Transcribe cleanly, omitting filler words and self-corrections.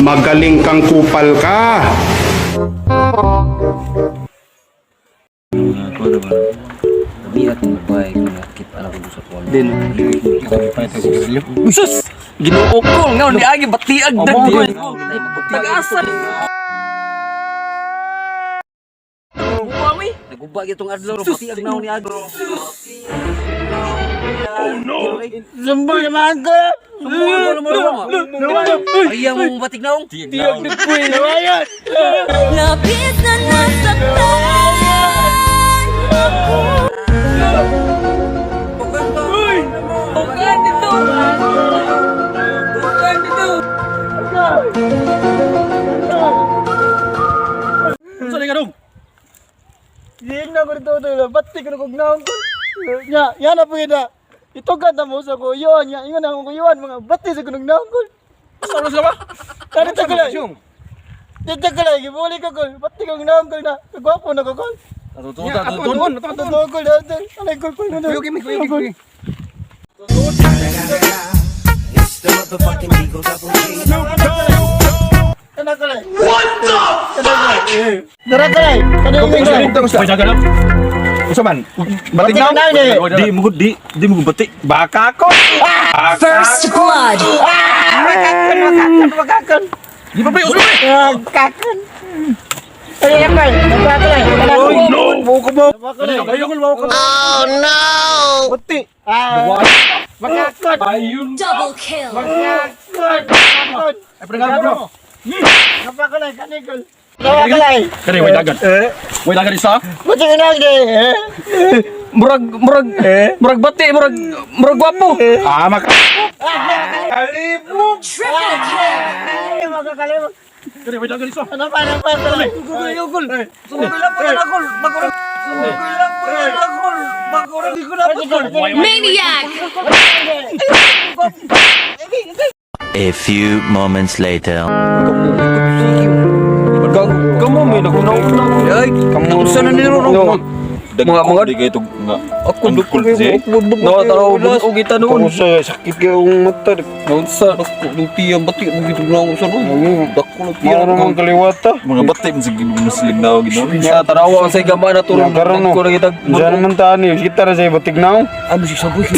Magaling kang kupal ka. Sus! Ginoo ko nga ni agi batiag dagko. Nag-asa. Buwa mi. Naguba gyud tong adlaw ro batiag na ni adlaw. Sumbo naman ko. Ayaw mo batik naong. Nawayan. Labis na nasaktan ako. Bukan dito. Bukan dito. Unsa ni kadong? Diin na ko dito to. Bati ko na kog naong ko. Nya, yan na po yun na. Ito ka mo sa kuyon. Nya, ingon akong kuyon. Mga bati sa kunong naong ko. Asa oras na ba? Dito ko lang. Dito ko lang. Gibuli ko ko. Bati kong naong ko na. Kagwapo na ko ko. Atutuon, atutuon, atutuon. Totoo ko na. Alay ko ko. Kuyo kimi, kuyo kimi. Kana ko lang. What the? Kana ko lang. Dara ko lang. Kana ko lang. Uy, dagan na. Unsa man? Batik Batik na? na ni. Di mo di di mo batik. Baka ko. First blood. Makakon, makakon, makakon. Di pa pre, usap pre. Makakon. Ay, ay, ay. Oh no. Mo ko mo. Ayo ko mo ko. Oh no. Batik. Ah, makakon. Ayun. Double kill. Makakon. Makakon. Ay pre, bro. Napakalay, kanikol. Napakalay. Kani way dagan. Way dagan isa. Buti ka lang, eh. Murag murag murag bati, murag murag gwapo. Ah, maka... Kalibog. Triple kill. Ay, makakalimot. Kani way dagan isa. Ano pa, ano pa, ano pa? Gugol gugol. Sumukoy lang po na gol. Magurang sumukoy lang po na gol. Magurang di ko na gol. Maniac. A few moments later. Kamo may nagunaw na. Ay, kamo sa na niro no. Mga Di kayo nga. Ako Ang cool siya. No, taraw og kita noon. Sa sakit kayong mata. Naunsa dako nung tiya bati mo gid na sa no. Dako nung tiya. Maro man kaliwata. Mga batay man sige muslim na og ginon. Sa tarawa ang say gama na turong Karon no. ko na kita. Diyan naman tani, kita ra sa batik naong. Ano si saboy?